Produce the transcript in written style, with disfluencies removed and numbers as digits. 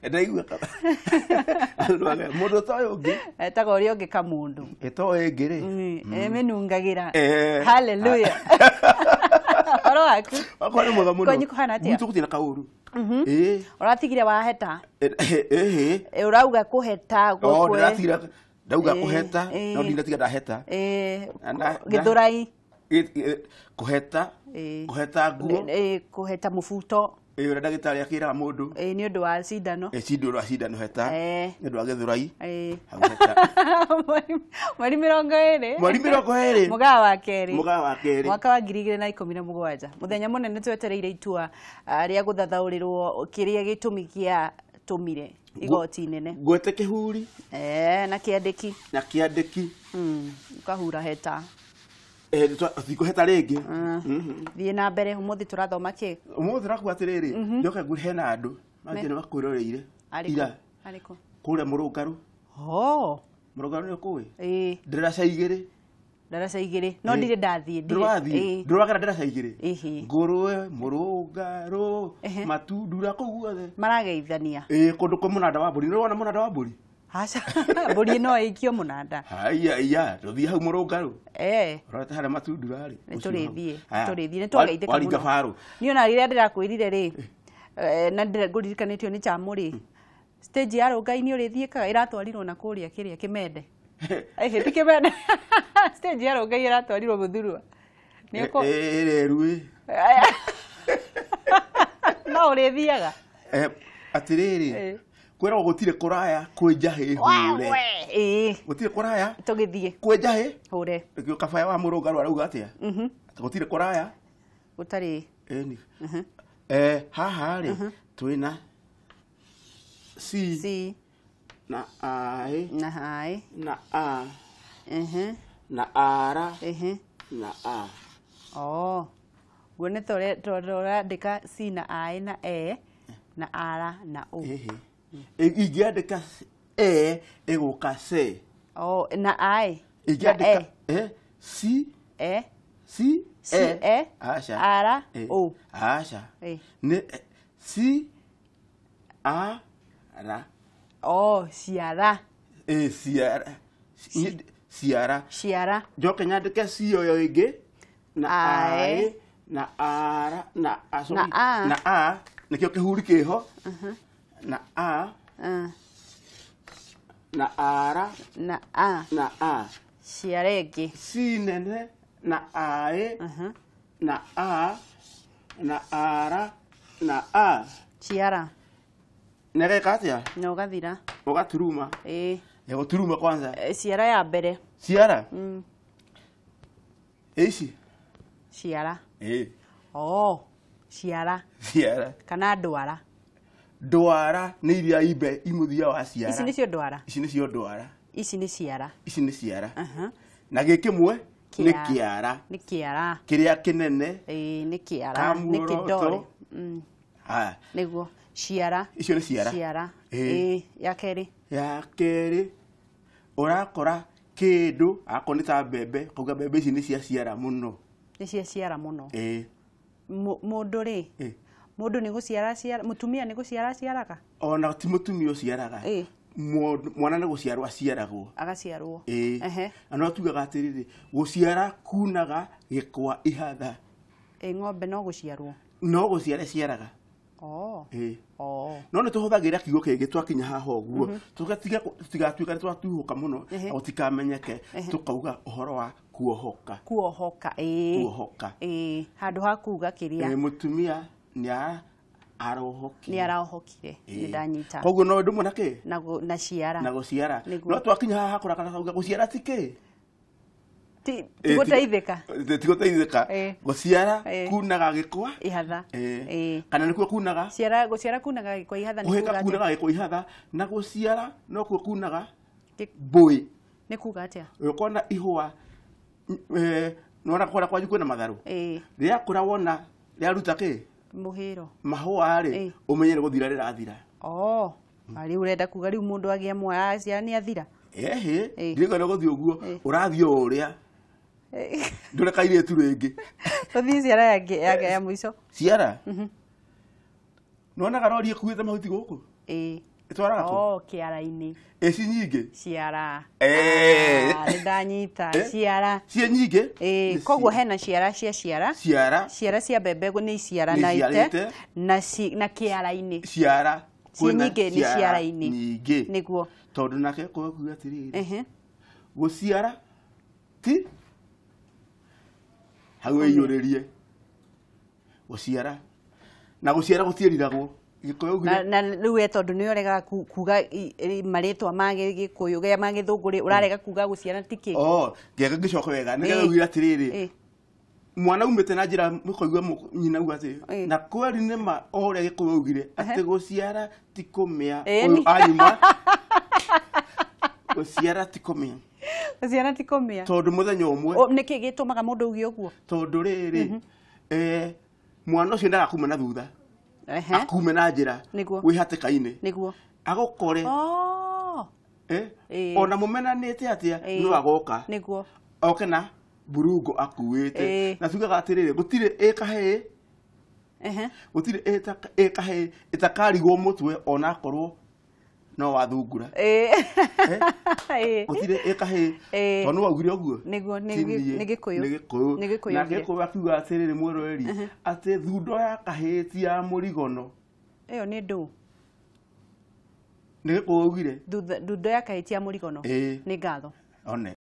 Ndaigua mũndũ ta ũyũ ũngĩ etagwo ũrĩa ũngĩ kamũndũ. Ĩto ĩngĩ rĩ Ĩmĩnungagĩra. Hallelujah. Ũhoro waku? Wakwa nĩ mwega mũno. Kwanyu kũhana atĩa? Gwitũ gũtirĩ na kaũru. Ĩĩ. Ũratigire waheta. Ĩhĩ. Ũrauga kũheta. Oh, ndĩratigire ndauga kũheta no ndinatiga ndaheta. Gĩthũrai. Kũheta. Kũheta nguo. Kũheta mũbuto. Ũrĩa ndagĩtarĩ akĩraga mũndũ. Nĩ ũndũ wa cindano. Cindano wa cindano heta. Nĩ ũndũ wa gĩthũrai. Hau heta. Mweri 20. Mweri 20. Mũgaa wa kerĩ. Mũgaa wa kerĩ. Mwaka wa 2017. Mũthenya mũnene twetereire itua rĩa gũthathaũrĩrwo kĩrĩa gĩtũmi gĩa tũmire igoti inene. Ngwete kĩhuri. Na kĩandĩki. Na kĩandĩki. Ũkahura heta. Tikũheta rĩngĩ. Thiĩ na mbere ũmũthĩ tũrathoma kĩ? Ũmũthĩ tũrakuga atĩrĩrĩ, njoke ngwĩre hena andũ mangĩ nĩ makwĩroreire. Ira. Arĩkũ? Kũrĩa Mũrũngarũ. Oh. Mũrũngarũ nĩ ũkũĩ? Ĩĩ. Ndaraca igĩrĩ. Ndaraca igĩrĩ. No ndirĩ ndathiĩ. Ndũrathiĩ? Ndũragera ndaraca igĩrĩ? Ngũrwe, Mũrũngarũ, Matundura kũu guothe. Marageithania. Ĩĩ, kũndũ kwa mũnanda wa mbũri. Nĩ ũrona mũnanda wa mbũri? Aca, mbũri no ĩikio mũnanda. Haiya, iya, tũthiĩ hau Mũrũngarũ. Ũrorete harĩa Matundura rĩ. Nĩtũrĩthiĩ, tũrĩthiĩ, nĩtwageithĩka mũno. Waringa barũ. Niĩ ona rĩrĩa ndĩrakwĩrire rĩ, na ngũririkanĩtio nĩ Chamu rĩ, stage ya Rũngai-inĩ ũrĩthiĩkaga ĩratwarirwo na kũrĩa kĩrĩa Kĩmende. Ti Kĩmende. Stage ya Rũngai ĩratwarirwo Mũthurwa. Ĩreru ĩ. No ũrĩthiaga? Atĩrĩrĩ, kwĩragwo gũtirĩ kũraya kwĩ njahĩ hũre. Gũtirĩ kũraya tũgĩthiĩ kwĩ njahĩ hũre. Nĩkĩo kabaya wa Mũrũngarũ arauga atĩa? Gũtirĩ kũraya gũtarĩ. Ĩni. Haha rĩ twĩna C na I na I na A na R na A. Oh, guo nĩ tũrandĩka C na I na E na R na O. Ingĩandĩka E ĩgũka C. Oh, na I. Ingĩandĩka E C E C E Aca. R O. Aca. Nĩ C A R. Oh, ciara. Ciara. Ciara. Ciara. Njoke nyandĩke C ĩyo ĩngĩ na I na R na A. Na A. Na A nĩkĩo kĩhuri kĩho. Na A na R na A na A. Ciara ĩngĩ. C nene na I na A na R na A. Ciara. Nĩgeka atĩa? Na ũgathira. Ũgaturuma. Ĩĩ. Gũturuma kwanza. Ciara ya mbere. Ciara? Ici? Ciara. Ĩĩ. Oh, ciara. Ciara. Kana ndwara. Ndwara nĩ iria imbe imũthia wa ciara. Ici nĩcio ndwara. Ici nĩcio ndwara. Ici nĩ ciara. Ici nĩ ciara. Na gĩkĩ kĩmwe nĩ kĩara. Nĩ kĩara. Kĩrĩa kĩnene. Ĩĩ, nĩ kĩara. Nĩ kĩndore. Haya. Nĩguo ciara. Icio nĩ ciara. Ciara. Ĩĩ, ya kerĩ. Ya kerĩ ũrakora kĩndũ akorwo nĩ ta mbembe, kauga mbembe ici nĩ cia ciara mũno. Nĩ cia ciara mũno. Ĩĩ. Mũndũ rĩ, mũndũ nĩ gũciara ciara, mũtumia nĩ gũciara aciaraga? Ona ti mũtumia ũciaraga. Mwana nĩ gũciarwo aciaragwo. Agaciarwo. Ĩĩ. Na no tugaga atĩrĩrĩ, gũciara kunaga gĩkwa ihatha. Ĩ, ng'ombe no gũciarwo? No gũciara ĩciaraga. Oh. Ĩĩ. Oh. No nĩ tũhũthagĩra kiugo kĩngĩ twakinya haha ũguo. Tũgatiga tũtigatuĩka nĩ twatuhũka mũno, na gũtikamenyeke, tũkauga ũhoro wa kuohoka. Kuohoka, ĩĩ. Kuohoka. Ĩĩ, handũ ha kuga kĩrĩa. Ĩĩ, mũtumia nĩ arohokire. Nĩ araohokire, nĩ ndanyita. Koguo no ũndũ ũmwe na kĩ? Na ciara. Na gũciara. No twakinya haha hakũra kana kauga gũciara ti kĩ? Ti gũteithĩka. Ti gũteithĩka. Gũciara kunaga gĩkwa ihatha. Kana nĩkuo kunaga? Ciara, gũciara kunaga gĩkwa ihatha nĩ Kũhĩka kuga atĩa? kunaga gĩkwa ihatha na gũciara nokuo kunaga mbũĩ. Nĩ kuga atĩa? Ũkona ihũa, nĩwona kũrĩa kwanyu kwĩna matharũ? Rĩakũra wona rĩaruta kĩ? Mũhĩro. Mahũa rĩ, ũmenye nĩ gũthira rĩrathira. Oh, rĩu ũrenda kuga rĩu mũndũ agĩa mwana aciara nĩ athira? Ĩhĩ, ndirĩkuga nĩ gũthiĩ ũguo, ũrathiĩ o ũrĩa. Ndũrĩ kairĩtu rĩngĩ. Tũthiĩ ciara ya mũico. Ciara? Nĩwonaga rori ĩkuĩte mahuti gũkũ? Ĩĩ. Ĩtwaraga kũ? Oh, kĩara-inĩ. Ĩci nyingĩ. Ciara. Eh. Ah, nĩ ndanyita. Eh. Ciara. Ciĩ nyingĩ. Ĩĩ, Nĩ koguo hena ciara cia ciara. Ciara. Ciara cia mbembe nĩ Nĩ iciaranĩte iciarĩte. na na kĩara-inĩ. Ciara. Ciĩ Kwĩna nyingĩ nĩ ciara-inĩ. nyingĩ. Nĩguo. Tondũ nake kuga atĩrĩrĩ. Ehe. Gũciara ti hau ĩiyũrĩrie. Gũciara. Na gũciara gũtiĩriragwo. Gĩkũyũ Na ugire. na rĩu we tondũ nĩ ũregaga kuga marĩtwa ma Gĩkũyũ gĩa ma Gĩthũngũ rĩ, ũrarega kuga gũciara ti kĩ? Oh, ngega ngĩcoka wega. Nĩgetha Ĩĩ. ugire atĩrĩrĩ. Ĩĩ. Mwana umĩte na njĩra mũkaigua nyina uga atĩ Ĩĩ. na kweri nĩ ma o ũrĩa Gĩkũyũ augire atĩ gũciara ti kũmĩa. Ĩĩ, Ũyũ ni. anyuma. Gũciara ti kũmĩa. Gũciara ti kũmĩa. Tondũ mũthenya ũmwe. Nĩkĩ gĩtũmaga mũndũ auge ũguo? Tondũ rĩrĩ, mwana ũcio ndagakuma na thutha. Ehe. Akume na njĩra. Nĩguo. Wĩ hatĩka-inĩ. Nĩguo. Agũkore. Oh. Ĩĩ. Ona mũmenanĩte atĩa, Ĩĩ. no agoka. Nĩguo. Oke na burungo akuĩte. Ĩĩ. Na tugaga atĩrĩrĩ, gũtirĩ ĩ kahĩĩ. Ehe. Gũtirĩ ĩ kahĩĩ ĩtakarigwo mũtwe onakorwo no wathungura. Ĩĩ. Ĩĩ. Gũtirĩ ĩ kahĩĩ. Ĩĩ. Tondũ waugire ũguo. Nĩguo, Ti niĩ, nĩ Gĩkũyũ. Nĩ Gĩkũyũ. Nĩ Gĩkũyũ Na augire. Gĩkũyũ akiuga atĩrĩrĩ mwĩroreri, atĩ thundo ya kahĩĩ ti ya mũrigono. Ĩyo nĩ ndũ. Nĩ Gĩkũyũ augire. Thundo ya kahĩĩ ti ya mũrigono. Ĩĩ. Nĩ ngatho. One.